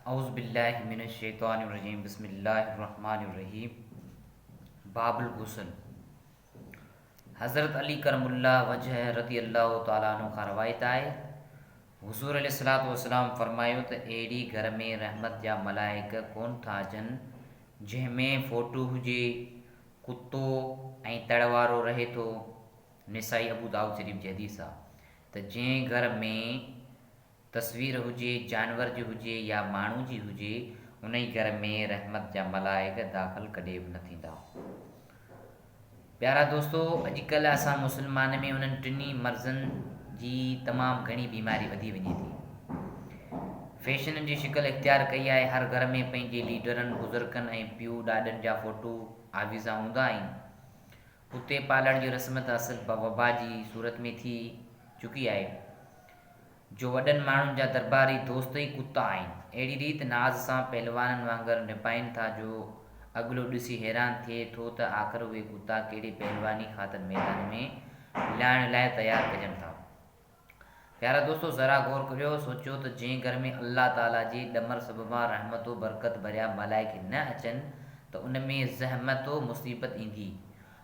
اعوذ بالله من الشيطان الرجيم بسم الله الرحمن الرحيم باب الغسل حضرت علي ڪرم الله وجهه رضي الله تعالٰي عنه کان روايت آهي حضور عليه الصلوة والسلام فرمايو ته اهڙي گهر ۾ رحمت جا ملائڪ ڪونه ٿا اچن جنهن ۾ فوٽو هجي، ڪتو ۽ تڙ وارو رهي ٿو. نسائي ابو دائود شريف جي حديث آ ته جنهن گهر ۾ تصوير هجي، جانور جي هجي يا ماڻهو جي هجي، انهي گهر ۾ رحمت جا ملائڪ داخل ڪڏهن به نه ٿيندا. پيارا دوستو! اڄڪلهه اسان مسلمان ۾ انهن ٽنهي مرضن جي تمام گهڻي بيماري وڌي وڃي ٿي. فيشن جي شڪل اختيار ڪئي آهي، هر گهر ۾ پنهنجي ليڊرن، بزرگن ۽ پيء ڏاڏن جا فوٽو آويزان هوندا آهن. ڪتي پالڻ جي رسم ته اصل وبا جي صورت ۾ ٿي چڪي آهي. جو وڏن ماڻهن جا درباري دوست ئي ڪتا آهن. اهڙي ريت ناز سان پهلوانن وانگر نپائين ٿا جو اڳلو ڏسي حيران ٿئي ٿو ته آخر اهي ڪتا ڪهڙي پهلواني خاطر ميدان ۾ لاهڻ لاء تيار ڪجن ٿا. پيارا دوستو ذرا غور ڪريو سوچيو ته جنهن گهر ۾ الله تعاليٰ جي ڏمر سببان رحمت و برڪت ڀريا ملائڪ نه اچن ته ان ۾ زحمت و مصيبت ايندي.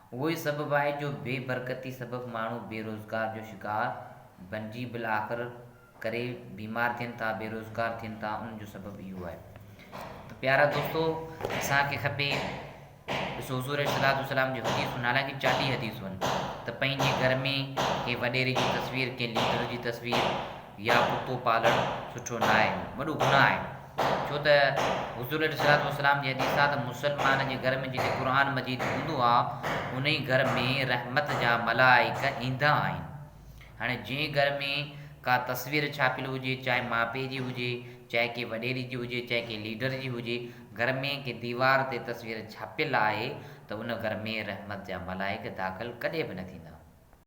اهو ئي سبب آهي جو بي برڪتي سبب ماڻهو بي روزگار جو شڪار بنجي بالآخر ڪري بيمار ٿين ٿا بي روزگار ٿين ٿا ان جو سبب اهو آهي ته پيارا دوستو اسان کي کپي ڏسو حضور عليه الصلوة والسلام جي حديثون حالانڪه 40 حديثون ته پنهنجي گهر ۾ ڪنهن وڏيري جي تصوير ڪنهن ليڊر جي تصوير يا ڪتو پالڻ سٺو نه آهي وڏو گناهه آهي ڇو ته حضور عليه الصلوة والسلام جي حديث آ ته مسلمان جي گهر ۾ جتي قرآن مجيد هوندو آ انهي گهر ۾ رحمت جا ملائڪ ايندا آهن هاڻي جنهن گهر ۾ ڪا تصوير ڇاپيل هجي چاهي ماء پيء جي هجي چاهي ڪنهن وڏيري جي هجي چاهي ڪنهن ليڊر جي هجي گهر ۾ ڪنهن ديوار تي تصوير ڇاپيل آهي ته ان گهر ۾ رحمت جا ملائڪ داخل ڪڏهن به نه ٿيندا.